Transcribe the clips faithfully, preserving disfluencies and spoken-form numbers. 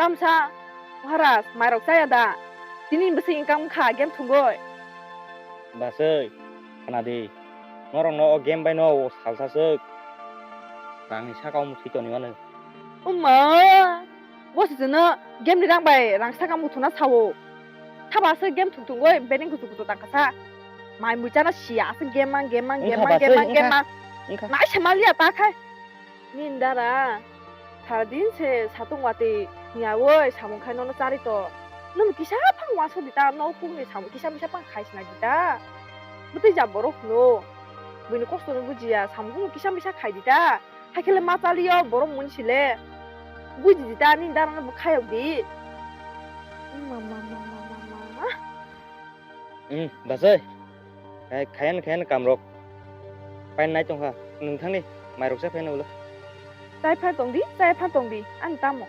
Tamsa, Maharaj, mairok chaya da? Tini bwswk income wngkha game thwngwi? Baswi, khana di. Norokno o game bai no o salsa swk rangni saka omo thwi toni mano. Uma, bo se chwngno game ni rang bai rang saka muthuna sao. Thaba se game thwng thwngwi betting kuchu kuchu tangkasa. Mai mui chana sia ase game mang, game mang, game Wngkha mang, baswi, game mang, game wngkha, mang. Wngkha. Nai se maliya ta khai. Nini dara, sara din se satung watwi hiyawi samung khai nono chari to. Nwng kisa phang uansuk di ta, nok kungni samung kisa misa phang khai sina di ta. Bwtwi ja borok hwno. Buini kosto no bujiya, samung kisa misa khai di ta. Hakhe le ma chaliyo borok muni sile. Buji di ta, nini dara no bo khayok di. Ma, ma, ma. Hmm, basai. Hai, khayan, khayan kamrok. Pain nai tongkha. Nwng thangni mairok cha phaina ulo. Chai phan tong di, chai phan tong di. Ang tamo.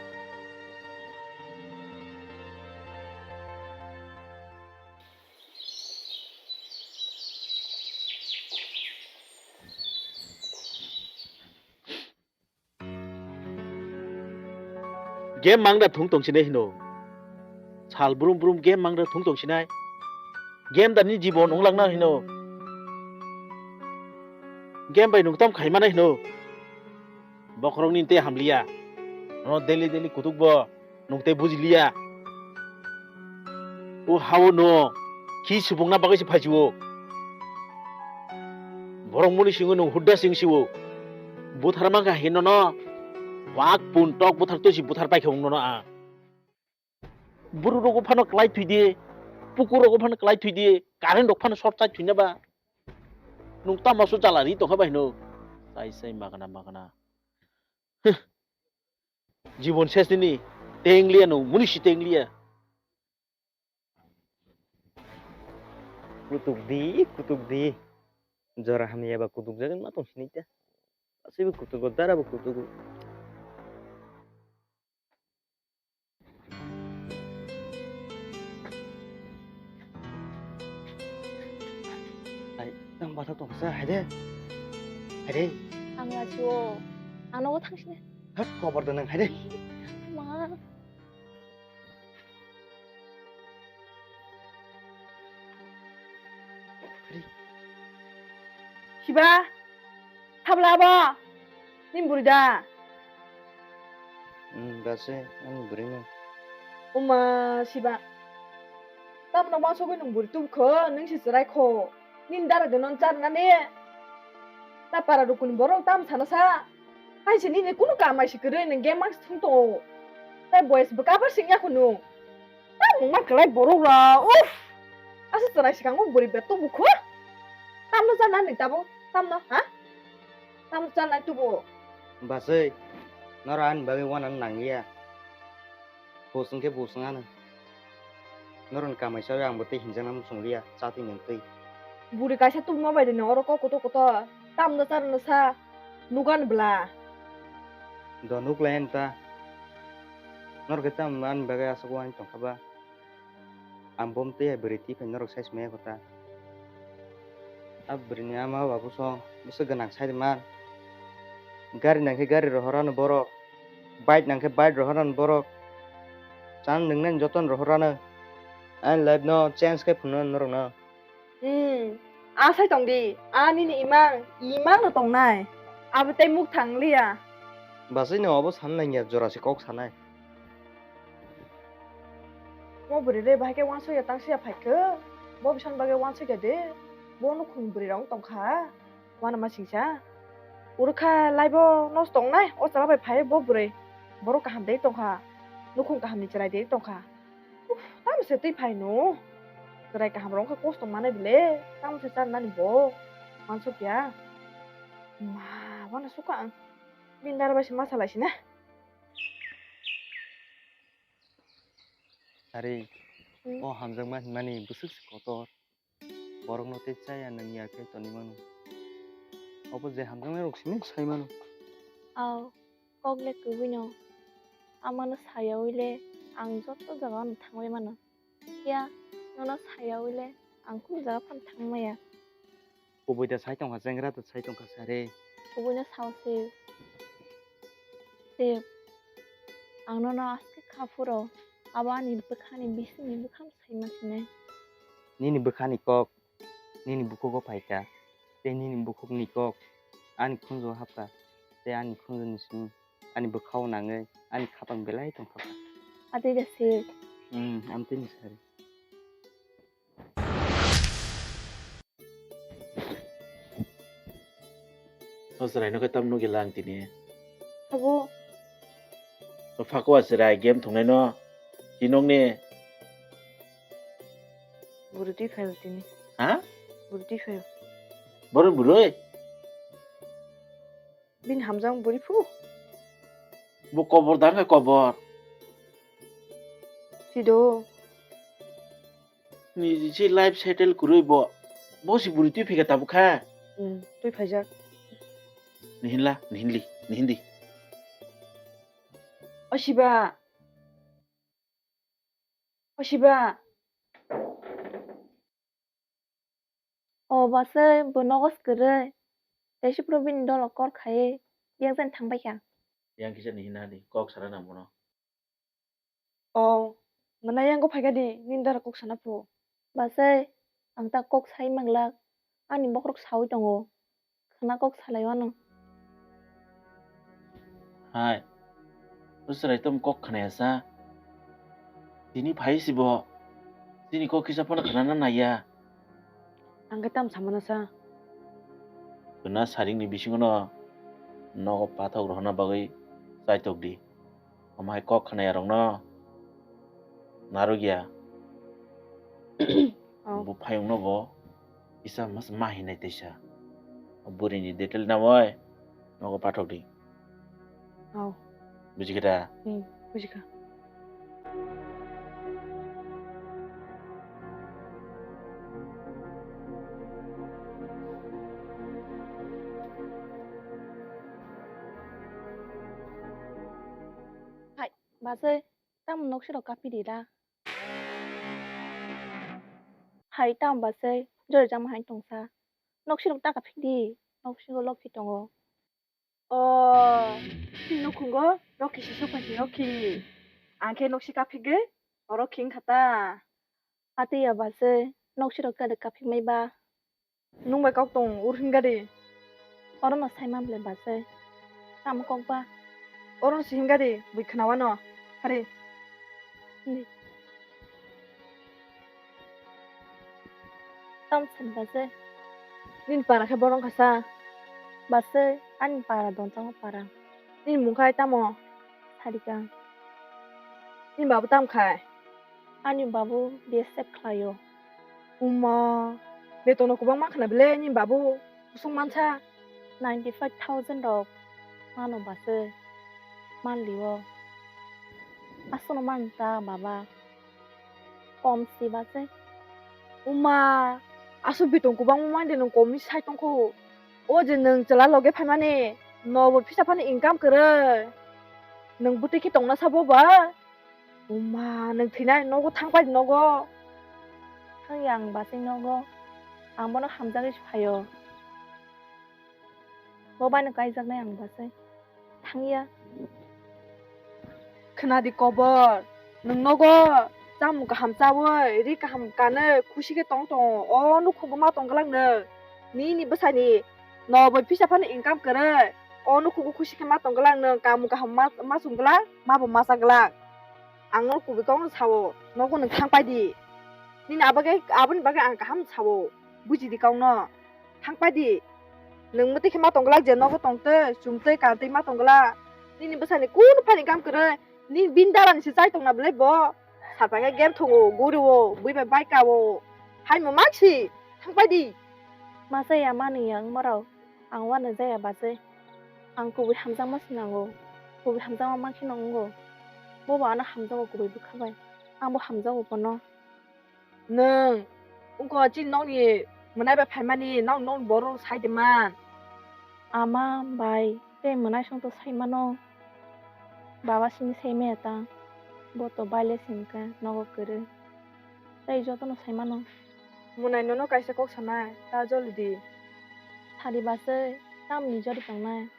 Game mang da thung tong sinai hino. Sal brum brum game mang da thung tong sinai. Game da ni jibon ong lang na hino. Game bai nung tam khai mana hino. Bokhorok ni te hamliya. No daily daily kutuk bo. Nwng tei bujiliya. O hao no khi subungna bagwi se phaisio. Borok muni singo nwng hudda sing sio. Buthar mangkha hino no. Wak pun tok buthar toisi buthar paikha wngno no a. Buru rogo phano klai thwi di. Puku rogo phano klai thwi di. Current rok phano short chai thwina ba. Nwng tamo so jala ri tongkha bai hino. Sai sai magana magana. Huh. Jibon ses nini, tengliya no, munisi tengliya. Kutuk di, kutuk di. Jora hamya ba kutuk jagan ma tong sini ta. Asi bu kutuk, dara bu kutuk. Hai, tang bathak tong sa, hai de. Hai de. Ang achu, ang nogo thang sini. Hat, kobar da nang, hai de. Ma. Siba, thabla abo, nini bwrwi da? Hmm, da se, ani bwrwi no. Uma, Siba. Tamno ma sogwi nung bwrwi tubkho, nung se chwrai kho. Nini dara de non char nani. Ta para rukuni borok tam sana sa. Hai se nini kunu kamai se kwrwi nung game mang se thung tongo. Tai boys bwkha ba sing ya kunu. Tam mung ma kwlai borok ra. Uff. Asa chwrai sikang o bwrwi be tubu kho. Tamno char nani tabo. Tamno, ha? Tamno char nai tubu. Basai. Noro ani bagwi wana nangliya. Bosong khe bosong ano. Norokni kamai sawi ang bo tei hinjakna muchung liya, chatwi nung twi. Buri kaisa tubuma bai rwino oro kok kotor kotor. Tamno charwno sa, nugan bwla. Do nuk lai ani ta. Norok khe tamo ani bagwi aswk wani tongkha ba? Ang bom twi hai bwrwi twi phai norok size maya kho ta. A bwrwini ama o babu song bwswk gwnang sai rwman. Gari nang khe gari rohor ano borok, bike nang khe bike rohor ano borok. Chang nwngnani jotono rohor ano. Ani life no change khe phunuknani norokno. Hmm, a sai tong di, a nini imang, imang no tongnai. Abo tei muk thang liya. Bachai no abo san nangya, jora se kok sanai. Mo bwrwi le bahai khe uansukya tang siya phai khe. Bo bisani bagwi uansukya de. Bo nukhung bwrwi rok tong kha. Uanama singsa. Uro kha laibo nosto wngnai. O chwla bai phai bo bwrwi. Borok kaham de tong kha. Nukhung kaham ni chwrai de tong kha. Uff, tamo se twi phai no. Chwrai kaham rok wngkha kosto manai bile. Tamo se char nani bo. Uansukya. Ma, uanasukha ang. Bini dara bai se ma salai sina. Ari, hmm, o hamjakma hinmani bwswk se kotor. Borokno tei chaya nangya khe toni mano. Obo je hamjaknai rok simi sai mano. Aw, kok le kwbui no. Amano sayaui le ang joto jaga no thangwi mano. Phiya nono sayaui le ang kunu jaga phano thang maya. Kubui da sai tongkha, chengra da sai tongkha sare. Kubui no sao se. Se, ang nono aske Aphuru abo ani bwkhani bisingni bwkham saima sinai. Nini bwkhani kok nini bukhugo phaikha, tei nini bukhukni kok ani khunjugo hapkha, tei ani khunjuni simi ani bwkhao nangwi ani khapang belai tongthokha. Atwi da sir. Hmm, amtwini sari. O chwraino khe tam nugila ang tini. Abo. O phakwa chwrai game thungnaino. Chinokni. Bwrwi twi phaio tini. Ha? Bwrwi twi phaio. Borok bwrwi? Bini hamjak bwrwi phu. Bo kobor da wngkha kobor. Chido. Niji si life settle kwrwi bo. Bo si bwrwi twi phaikha tabuk kha. Hmm, twi phaijak. Nihinla, nihinli, nihindi. O siba. O siba. O basai bo nogo swkirwi. Tei si phuru bini dolo kor khai. Yang jan thang bai kha. Yang kisa nihinna di, kok sana nang bono. O, mwnai yang go phaikha di, nini dara kok sana phu. Basai, ang ta kok sai manglak, ani bokhorok saui tongo. Khwna kok salai wano. Hai, o chwrai tamo kok khnaya sa? Tini phai si bo, chini kok kisa phano khnana naiya. Ang khe tamo samano sa. Khwna saringni bisingono nogo pathok rohorna bagwi chaitok di. Omo hai kok khnaya rokno narwkya. Oh. Bo phayungno bo kisa mas ma hinai teisa. O bwrwini detail nawai nogo pathok di. Oh. Bujikha da? Hmm, bujikha. Hai, basai, tamo noksirok kaphi di da? Hai, tamo basai, jori jama hai tongsa. Noksirok ta kaphi di, noksingo lokhi tongo. O, chini nukhungo rokhi si sokphaikhe rokhi. Ang khe noksi kaphigwi oro khi wngkha ta. Atwi ya basai, noksirok kele kaphikmai ba? Nwng bai kok tong ur himgadi. Orono saimam le basai. Tamo kok ba? Orono si himgadi, bui khwnawano. Hari. Hindi. Tamo sani basai? Nini para khe borok wngkha sa? Basai, ani para Dongchangma para. Nini mung khai tamo? Sarika. Nini babu tamo khai? Ani babu B S F khlaio. Uma, betono kwbangma khna bele nini babu? Kusung mansa? Ninety five thousand rok mano basai, manlio. Aswkno man ta baba. Kom si basai. Uma, aswk bitong kwbangma mande nwng komni sai tongkho. O je nwng chwla loge phaimani, nobo phisa phano income kwrwi. Nwng bwtwi khe tongna sabo ba? Uma, nwng thwinai nogo thang pai nogo. Thangya ang basai nogo. Ang bono hamjagwi se phaio. Bo baino kaijaknai ang basai. Thangya. Khwnadi kobor, nwng nogo chamung kaham chawi, ri kaham kanwi, khusi khe tong tongo. O nukhungo ma tong glak nwng. Nini bwsani nobo phisa phano income kwrwi. O nukhungo khusi khe ma tong glak nwng, kamung kaham ma, ma chum glak, ma bo ma cha glak. Ang no kubui kok no sao, nogo nwng thang pai di. Nini abo khe, aboni bagwi ang kaham sao, buji di kok no. Thang pai di. Nwng mwtwi khe ma tong glak je nogo tongtwi, chumtwi, kantwi ma tong glak. Nini bwsani kunu phani income kwrwi, nini bini dalani se chai tongna belai bo. Sal pai khe game thungo, guri o, bui bai bike o. Haimo maksi, thang pai di. Ma chaya manwi ya wngmarok, ang uanw jaya basai. Ang kubui hamjakma se nango, kubui hamjakma mankhe no wngo. Bo bo ano hamjago kubui bwkha bai, ang bo hamjago bono. Nwng wngkha chini nokni mwnai bai phaimani, nok, nokni borok sai de man. Ama bai tei mwnai song to sai mano. Baba simi sai maya ta. Bo to baile simi kha nogo kwrwi. Tei jotono sai mano. Mwnai nono kaisa kok sanai, ta joli di. Sadi basai, tamni jori tongnai.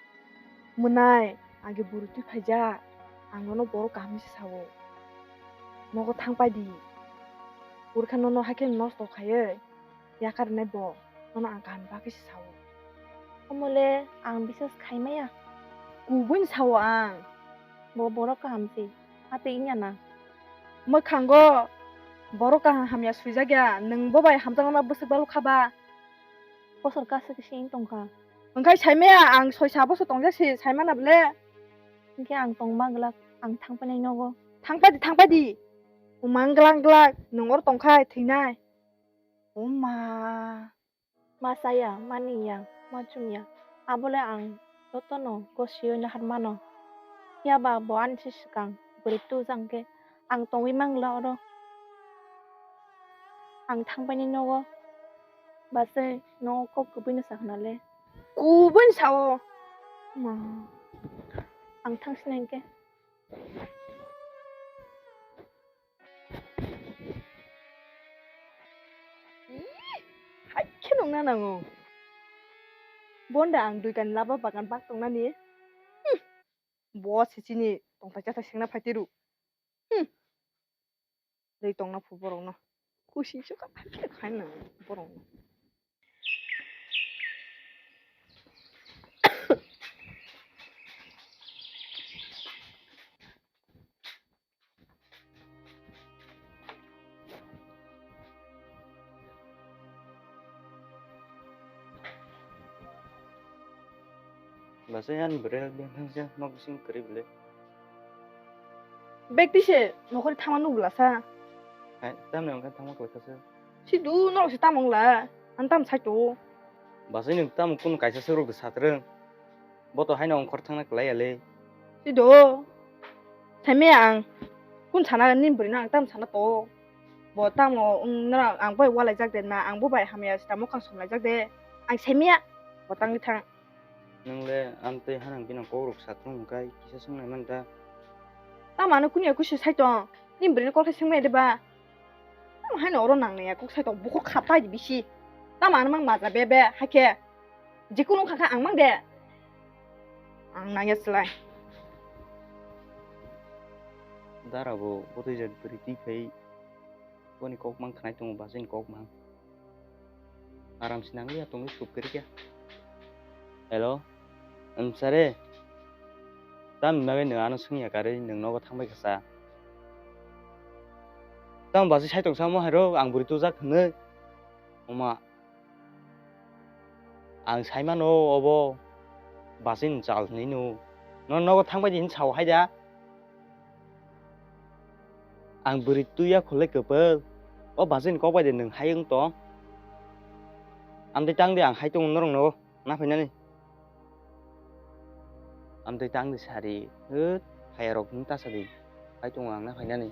Mwnai, age buru twi phaijak, ang nono borok kaham se sao. Nogo thang pai di. Urkha nono haikhe nosto khaiwi yakar nai bo. Nono ang kaham bagwi se sao. Omole ang biswas khai maya. Kubun sao ang. Bo borok kaham se. Ate inya na. Mwkhango borok kaham hamya swijak ya. Nwng bo bai hamjakma bwswk balu kha ba? Bosor kaisa khe sini tongkha. Wngkhai saimaya ang soi sa bosor tongjak se saimana bole. Hinkhe ang tongma glak, ang thangpainai nogo. Thangpadi, thangpadi. Umang glak glak, nwng oro tongkhai thwinai. Oma. Ma chaya, ma niyang, ma chumya. Abole ang jotono gosiwi nahar mano. Phiya ba bo ani se swkang bwrwi tujak khe ang tongwi mangla oro. Ang thangpainai nogo. Bachai, nogo kok kubui no sa khna le. Kubui no sao. Ma. Ang thang sinai khe. Ih, hai khe nung na nango. Bonda ang dui kan laba bagan bak tong nani. Hmm. Bo se chini tongthai chathai sengna phai tiru. Hmm. Dei tongna phu borokno. Kusi chukha phai khe khai nang borokno. Bachai ani bwrwi beng thangsa nok bising kwrwi bwle. Bek tise nokhori thama nubla sa. Hai, tamni wngkha thama kwlai khasa. Sidu norok se tamo wngla, ang tam saito. Bachai nwng tamo kunu kaisa swrwk de satrwng. Bo to haino ongkhor thangna kwlai ya le. Sido. Saimaya ang. Kun sana ni bwrwi no ang tam sana to. Bo tamo wng nang ang bai walai jak de na ang bo bai hamya sita mokang somlai jak de. Ang saimaya. Bo tangwi thang. Nwng le amtwi hanang binang kok rok satrung hwnkhe kisa swngnai man da. Tamo ano kuniya kusi sai tong? Ni bwrwi ni kok khe swngmaya de ba? Tamo haino oro nang naiya kok sai tong bukhuk kha pai di bisi. Tamo ano mang maja be be hakhe. Jikunu wngkha kha ang mang de. Ang nangya slai. Dara bo botwi jak bwrwi twi khai. Boni kok mang khnai tongo bachai ni kok mang. Aram se nang ya tongwi sup kwrwi khe. Hello. Em sare. Tamni bagwi nwng ano swngya karwi nwng nogo thangbai kha sa. Tamo bachai sai tong samo hai rok ang bwrwi tujak hwnwi. Oma. Ang saimano obo bachai ni chal hinwi no. No nogo thangbai di hinwi sao hai da. Ang bwrwi twi ya khulai kwpal. O bachai ni kok bai de nwng hai wng tong. Amtwi tang di ang hai tongo norok no na phainani. Amtwi tang di sari. Hwt, hai rok wng ta sadi. Hai tongo ang na phainani.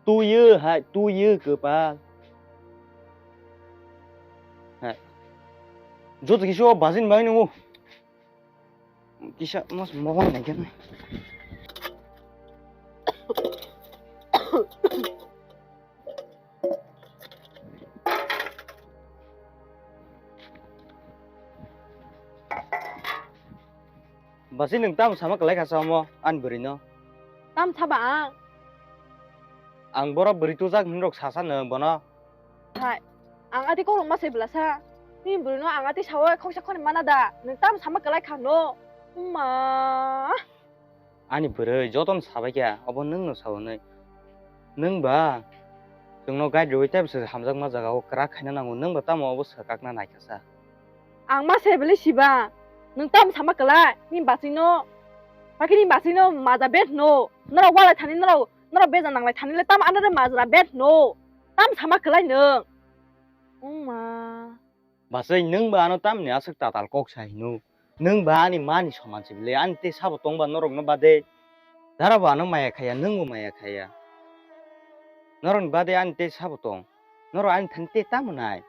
Tuyu hai, tuyu kwpal. Hai. Joto kisa o bachai ni bagwi nungo. Kisa mas mohon nai khe. Basi nwng tamo sama kwlai kha samo ani bwrwi no? Tam saba ang? Ang boro bwrwi tujak hinwi rok sasa nwng bono. Hai, ang ati kok rok ma se bwla sa. Nini bwrwi no ang ati sawi khoksa khoni mana da. Nwng tamo sama kwlai kha no? Wngma. Ani bwrwi jotono sabai kha, obo nwng no sao hwnwi. Nwng ba chwngno guide rwui teibo se hamjakma jaga o kwrak khaina nango, nwng ba tamo obo swkakna naikha sa. Ang ma se belai siba, nwng tamo sama kwlai, nini bachwi no, hakhe nini bachwi no maja bet hwno, norok walai thani norok, norok beja nanglai thani le tamo ano de majra bet hwno, tamo sama kwlai nwng? Wngma. Bachai, nwng ba ano tamni aswk tatal kok sa hino? Nwng ba ani mani soman se bile, ani tei sabo tong ba norok no bade. Dara bo ano maya khaya, nwng bo maya khaya. Norok ni bade ani tei sabo tong? Norok ani thani tei tamo nai?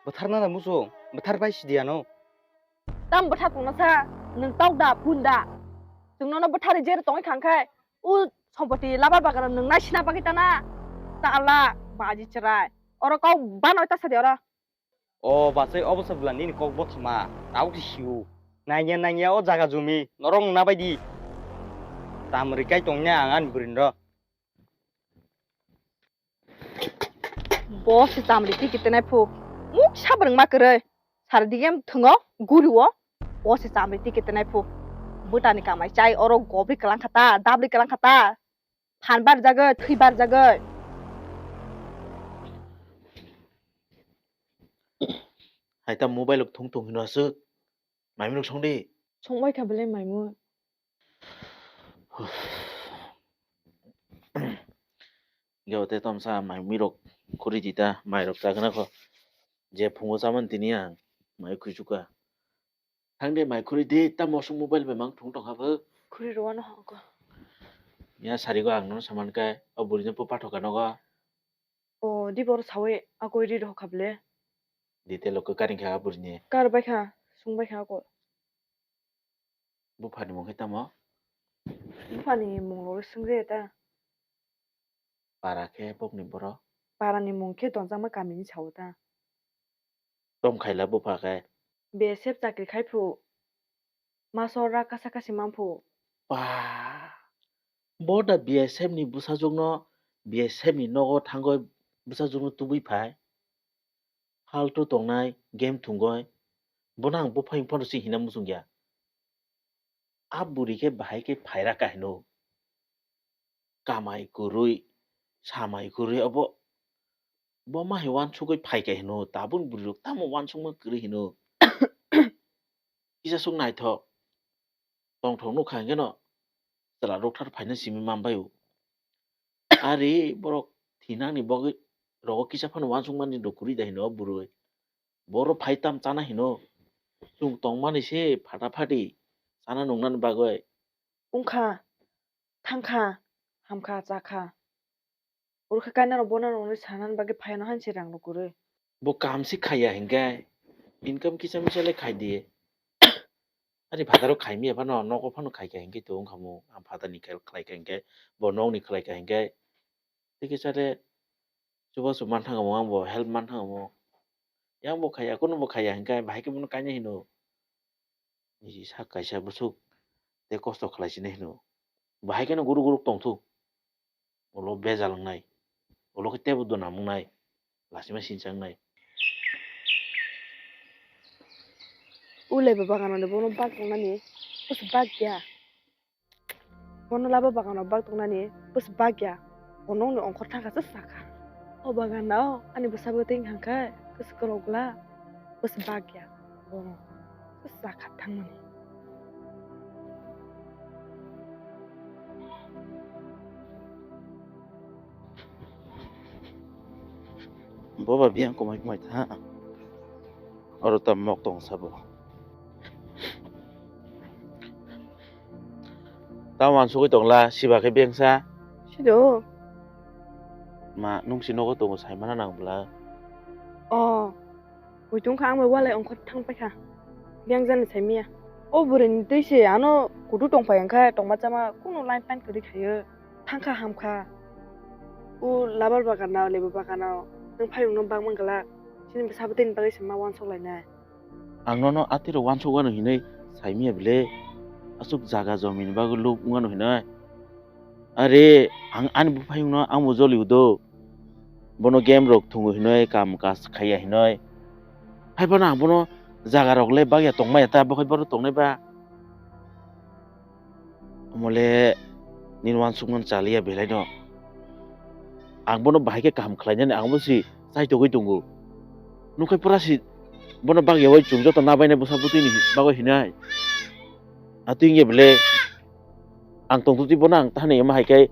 Bwthar na da muchung, bwthar bai sidi ano. Tam bwthar tongna sa, nwng tok da, pun da? Chwng nono bwthar ri jero tongwi khang khai, u sompoti laba bagara nwng nai sina bagwi tana? Ta Allah, baji chwrai. Oro kok bano ta sadi oro. O bachai, obo se bwla nini kok bothoma, tabuk se sio. Nangya nangya o jaga jumi, norok wngna bai di. Tam rwkai tongya ang ani bwrwini ro. Bo se chamri twi kitinai phu. Muk sabrwng ma kwrwi. Sar digem thwngo guri o. Bo se chamri twi kitinai phu. Bwtani kamai chai oro gobri kwlang kha ta, dabri kwlang kha ta. Phan barjagwi, thwi barjagwi. Hai ta mobile rok thung thung hino aswk. Maimui rok song di. Songbai kha belai maimui. Geo te tom sa maimui rok khuri di ta, mai rok chagna kho. Je phungo chamani tini ang mai khuichuka. Thang de mai khuri di, ta mosong mobile bai mang thung tong ha bo. Khuri rwano hoko. Ya sari go ang no saman kai, o buri no po pathoka nogo. O di bor sawi akoi ri rok kha ble. Di te lok karing kha buri ni. Kar bai kha, sung bai kha ko. Buphani mung khe tamo? Buphani mung lo swngre ta. Para khe bokni borok? Para ni mung khe Tonjakma kami ni sao ta. Tom khaila bupha khe? B S F chakri khai phu. Maso ra kasa kasi man phu. Ba. Bo da B S F ni bwsajwk no, B S F ni nogo thangwi bwsajwk no tubui phai. Haltu tongnai, game thungoi. Bono ang buphayung phano se hina muchung ya. A buri khe bahai khe phaira ka hino. Kamai kwrwi, samai kwrwi obo. Bo ma hai uansugwi phai ka hino, tabun buri rok tamo uansukma kwrwi hino. Kisa suk naithok. Tongthok nukha hwnkhe no chwla rwkthar phaina simi manbai o. Ari borok thinangni bagwi rogo kisa phano uansukmani rw kwrwi da hino o bwrwi. Boro phai tam chana hino. Chwng tongmani se phata phati chana nungnani bagwi. Wngkha, thangkha, hamkha, chakha. Oro khe kainarok bono rwngwi sanani bagwi phaiya, no hai se rang rw kwrwi. Bo kam se khaiya hinkhe income kisa misa le khai di. Ani phataro khai miya phano nogo phano khai kha hinkhe to wngkha mo. Ang phatarni khlai kha hinkhe bo nokni khlai kha hinkhe tei kisa le chubachu man thangmo, ang bo help man thangmo. Yang bo khaiya, kunu bo khaiya hinkhe bahai khe bono kaina hino. Niji sak kaisa bwswk tei kosto khlai sini hino. Bahai kheno guruk guruk tongthok. Ulo bejal wngnai. Ulo khe teibo dona mungnai. Lasima sinchang nai. Ulai bo bagano le bono bak tongnani. Bwswk bak ya. Bono laba bagano bak tongnani bwswk bak ya. Bono wngni ongkhor thangkha se sakha. O bagano ani bwsa bwtwi wngkha khe kwswk kwlwk gwla bwswk bak ya. Bono sakha thangmani. Boba biyang kwmai kwmai tha. Oro ta mok tong sabo. Ta wansugwi tongla, siba khe bengsa. Sido. Ma, nung si nogo tongo, saimana nang bwla. Oh. Muitung kha ang bai walai ongkhor thang paikha. Biyang jani saimiya. O bwrwini twi se ano kutu tongpai wngkha, tongma chama kunu line pan kwrwi khaio. Thangkha hamkha. O labar bagano, lebu bagano nwng phai wngno bangma glak. Chini bwsa bwtwini bagwi se ma uansuk lainai. Ang nono atwirok uansuk wano hinwi saimiya bile. Aswk jaga jomini bagwi lub wngwano hinwi. Are, ang ani buphayungno ang bo joli udo. Bono game rok thungo hinoi, kam kaj khaiya hinoi. Hai phano ang bono jaga rok le bagya tongmaya ta, bokhai bono tongnai ba. Omole nini uansukmani chaliya belai no. Ang bono bahai khe kaham khlainani ang bo si chaitogwi tongo. Nukhai pura si bono bagya bai chwng joto nabainai bwsa bwtwini bagwi hinai. Atwing ye bele. Ang tongtwtwi bono ang thani ema hai khe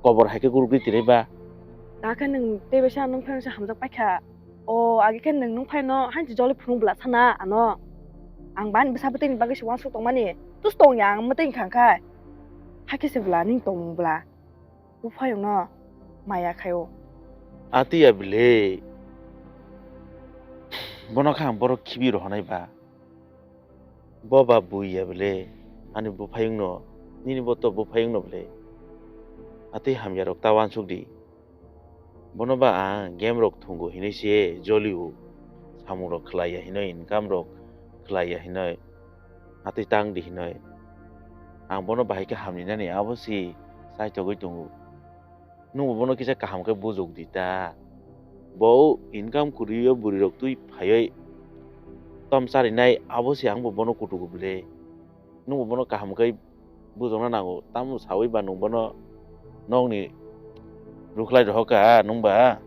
kobor hai khe gurugwi tini ba. Dakhe nwng tei bai sa nwng phai sa hamjak paikha. O age khe nwng nwng phaino hainsi joli phunuk bwla sana ano. Ang bani bwsa bwtwini bagwi se uansuk tongmani. Tus tong ya ang mwtwi wngkha khai. Hakhe se bwla ning tongmung bwla. Buphayungno maya khaio. Atiya bwle. Bono khe ang borok khibi rohonai ba. Bo ba bui ya bwle, ani buphayungno, nini bo to buphayungno bwle. Atwi hamya rok ta uansuk di. Bono ba ang game rok thungo hinwi se joli o. Samung rok khlai ya hinwi, income rok khlai ya hinwi. Atwi tang di hinwi. Ang bono bahai khe hamni nani abo se chaitogwi tongo. Nwngbo bono kisa kaham khe bujok di ta. Bo income kwrwi o bwrwi rok twi phaiwi tom charinai, abo se ang bo bono kutugo bwle. Nwng bo bono kaham khe bujokna nango, tamo sawi ba nwng bono nokni rwkhlai rohor kha nwng ba.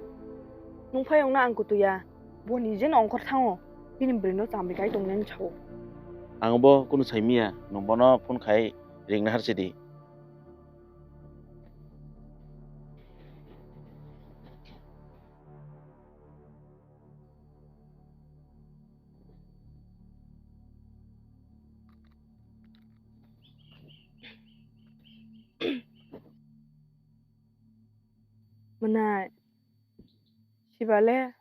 Nwng phai wngna ang kutuya, bo nije no ongkhor thango, bini bwrwi no chamri kai tongnai sao. Ang bo kunu sai miya, nwng bono phone khai ringna harsi di. Mwnai, Siba le?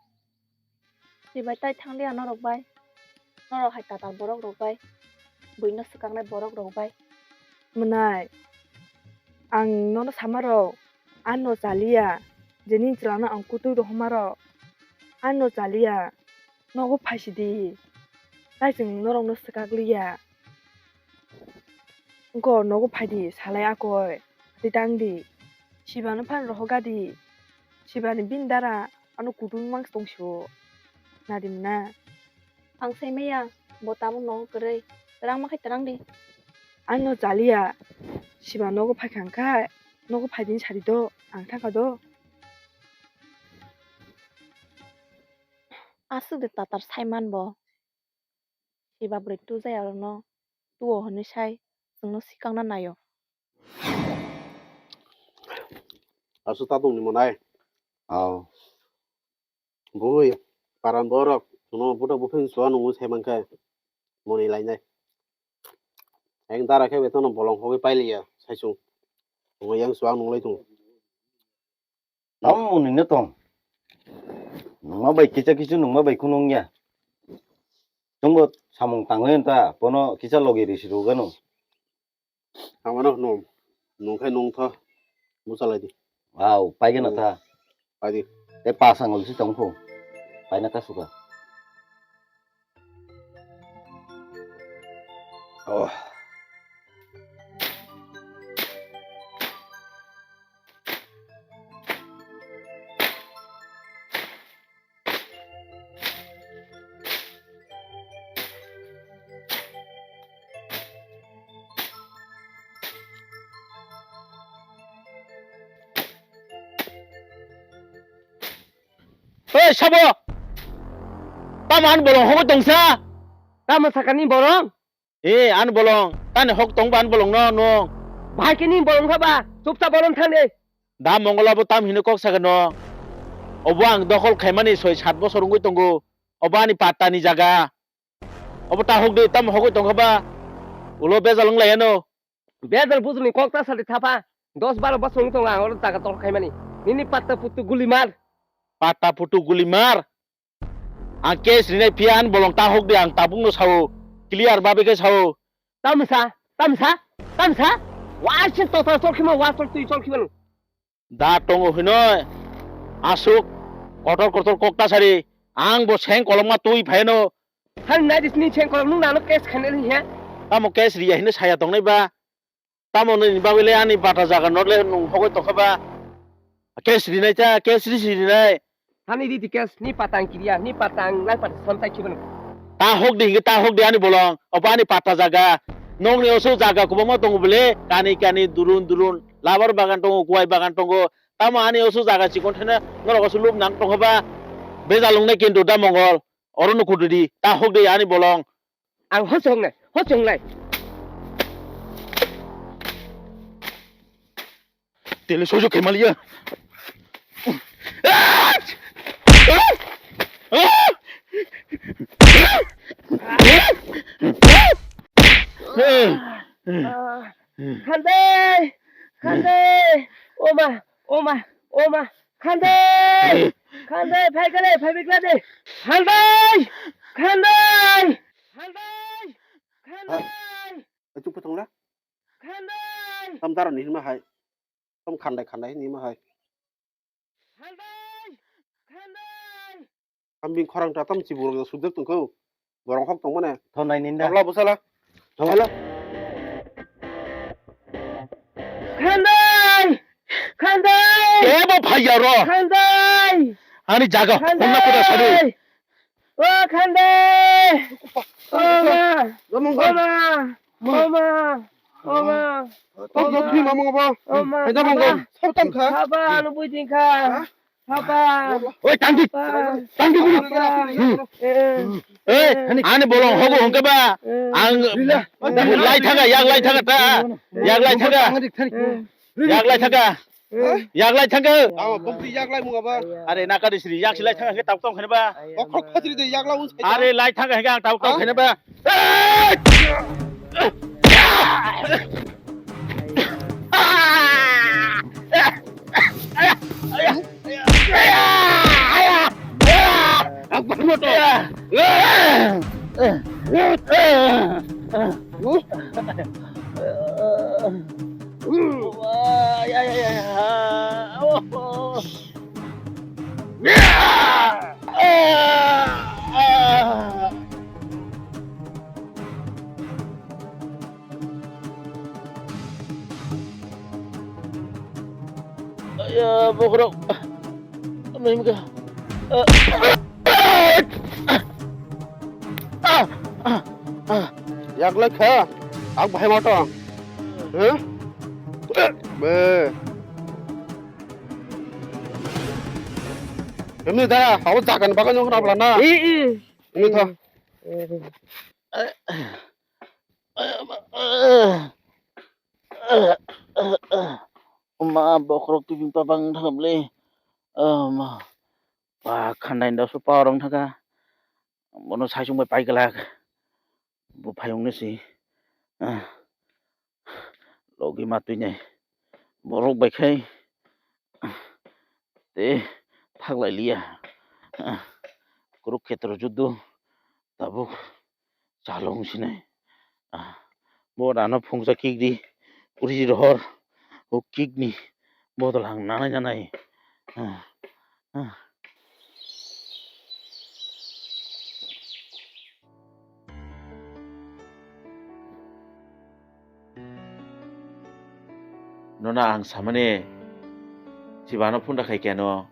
Sibai tai thang dia norok bai. Norok hai tatal borok rok bai. Buino swkaknai borok rok bai. Mwnai, ang nono sama rok, ano chaliya, jeni chwlano ang kutui rohorma rok, ano chaliya, nogo phaisidi, tai chwng norokno swkakliya. Wngkha nogo phaidi, salai akoi, twi tang di. Sibano phan rohorga di. Sibani bini dara ano kutung mang tong sio. Nadi mna. Ang sai maya, bo tabuk nogo kwrwi. Twrang ma khai twrang di. Ano chaliya. Siba nogo phai kha wngkha, nogo phaidi sadi do, ang thangkha do. Aswk de tatar saiman bo. Siba bwrwi tujaya rokno tuo hwnwi sai chwngno swkakna naio. Aswk ta tongni mwnai. Aw. Bui, paran borok, chwngno buthak buphang chwla nungwi sai mankhe mwnwi lainai. Ayang dara khe betono bolong hogwi pailiya, saichung. Chwngno yang chwla nunglai tongo. Tamo nini tong. Nungma bai kisa kisu nungma bai khunung ya. Chwngbo samung tangwi ta, bono kisa logi risi rwgano. Ang mano nung, nung khe nung tho, muchalai di. Wow, paigana Hmm. ta. Pai di. Te pasang lisi tong pho. Paina ta suka. Oh. Oi, sabo! Tamo ani bolong hogwi tongsa? Tamo sakani bolong? E, ani bolong. Tani hok tong ba ani bolong no, no. Bahai khe ni bolong kha ba? Chupsa bolong thang de. Da Mongol abo tam hino kok sakha no. Obo ang dokhol khaimani soi sat bosor wngwi tongo. Obo ani patta ni jaga. Obo ta hok de, tamo hogwi tongkha ba? Ulo bejal wng lai ano. Bejal bujuni kok ta sadi thapa. Dos baro bosor wng tongo ang oro jaga tol khaimani. Nini patta puttu guli mar. Patta puttu guli mar? Ang case rinai phiya ani bolong ta hok de, ang tabukno sao. Clear babe khe sao. Tamsa, tamsa, tamsa. Wa se tota chol khima, wa chol twi chol khima. Da tongo hinoi aswk kotor kotor kok ta sari, ang bo seng kolokma twi phaino. Thang nai disni seng kolok nung nano case khainai he. Tamo case riya hino saya tongnai ba? Tamo nini bagwi le ani bata jaga no le nung hogoi tongkha ba? Case rinai cha, case risi rinai. Thani ridi case ni patang kiriya, ni patang lai patang samtai khibano. Ta hok di hingi ta hok di ani bolong, obo ani pata jaga. Nokni oso jaga kwbangma tongo bole, kani kani durun durun, labar bagan tongo, kuwai bagan tongo. Tamo ani oso jaga chikon thana norok oso lub nang tongkha ba? Bejal wngnai kintu da Mongol, oro no kudu di, ta hok di ani bolong. Ang hosong nai, hosong nai. Tele sojo khe maliya. Khandai, khandai, oma, oma, oma, khandai, khandai, phai kale, phai bikla de, khandai, khandai, khandai, khandai. Chuk phai thong la. Khandai! Tam dara ni hima hai. Tam khandai khandai ni hima hai. Khandai! Khandai! Tam bini khorang ta tam chibu rok sujak tong kho. Borong hok tong mane. Thon nai ninda. Thon la bwsala. Thon. Hello. Khandai! Khandai! Kebo phaiya ro. Khandai! Ani jaga, honna kuda sadu. Khandai! O Khandai! O ma! Ramung O ma! O ma! O ma! O ma! O ma! Haba! Haba, ano buiding kha. Haba! Oi, tangdi! Haba! Tangdi gulu! Haba! Hmm. Eh, eh. Eh, ani bolong hogo hongke ba? Eh. Ang lai thaga, yak lai thaga ta. Yak lai thaga. Eh. Yak lai thaga. Eh. Yak lai thaga. Amo bokti yak lai munga ba? Are naka di sri yak si lai thaga ke tabuk tong khene ba? Okhok khatri de yak lai un. Are lai thaga ke ang tabuk tong khene ba? Aya, bokrok. Amai mika. Yak lai kha. Ang bahai ma tong. Huh? Be. Ini dah, aku jagan bagan yang kenapa na? Ih, ih. Ini tho. Ma bokrok tibing pa bang thangam le. Ma pa khandai da su pa rong thaka. Bono saisung bai pai glak. Bo phayung ni si. Logi ma twi nai. Borok bai khai. Te thaklai liya. Kurukhetro juddo tabuk chalung sinai. Bo rano phungsa kikdi, puri rohor, o kikni bodol ang nanai nanai. Nona ang samani chibano phone rakhai keno.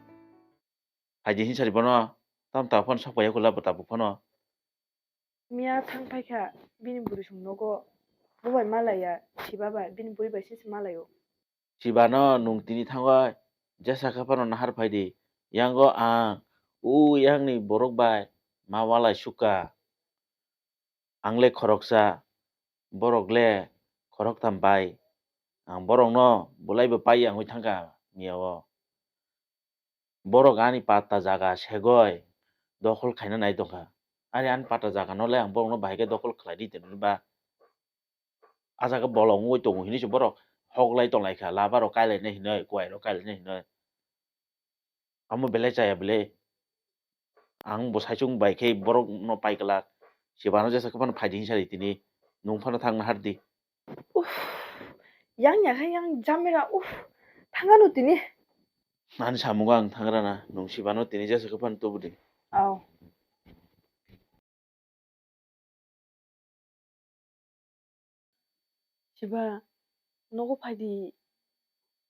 Phaidi hinsari bono tam ta phone sok paiya kula bwta bu phone. Miya thang phaikha bini bwrwi song nogo. Bo bai malaiya, siba bai bini bwrwi bai sisi malaio. Sibano nung tini thango jesa khe phano nahar phaidi. Yango ang o yangni borok bai ma walai sukha. Ang le khoroksa, borok le khoroktham bai. Ang borokno bolai bo pai wngwi thangkha miya o. Borok ani pata jaga segoi dokhol khaina nai tongkha. Ari ani pata jaga no le ang borokno bahai khe dokhol khlai di tini ba. A jaga bolong wngwi tongo hinwi se borok hok lai tong lai kha, laba rok kai lai nai hinwi, kuai rok kai lai nai hinwi. Amo belai chaya bele. Ang bo saichung bai khe borok no pai glak. Sibano jesa khe phano phaidi hinsa di tini. Nung phano thang nahar di. Uff, yang ya khe yang jamera, uff, thangano tini. Ani samungo ang thangrana, nung sibano tini jesa khe phano tubu di. Au. Siba, nogo phaidi.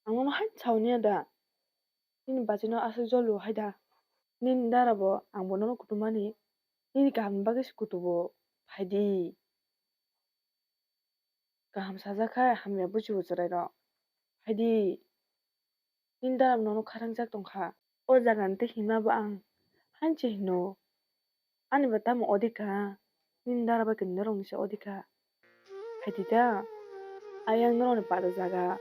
Ang nono haino sawi niya da. Nini bachino aswk jolio hai da. Nini dara bo ang bo nono kutumani. Nini kahamni bagwi se kutubo. Phaidi. Kaham sajak kha hamya bujibo chwrairok. Phaidi. Nini dara bo nono kharangjak tongkha. O jagani tei himma bo ang haino se hino. Ani bo tamo odikha, nini dara bai khe norokni se odikha. Phaidi da, ayang norokni pata jaga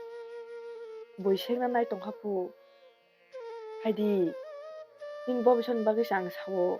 bui sekna nai tongkha phu. Phaidi, nini bobisoni bagwi se ang sao.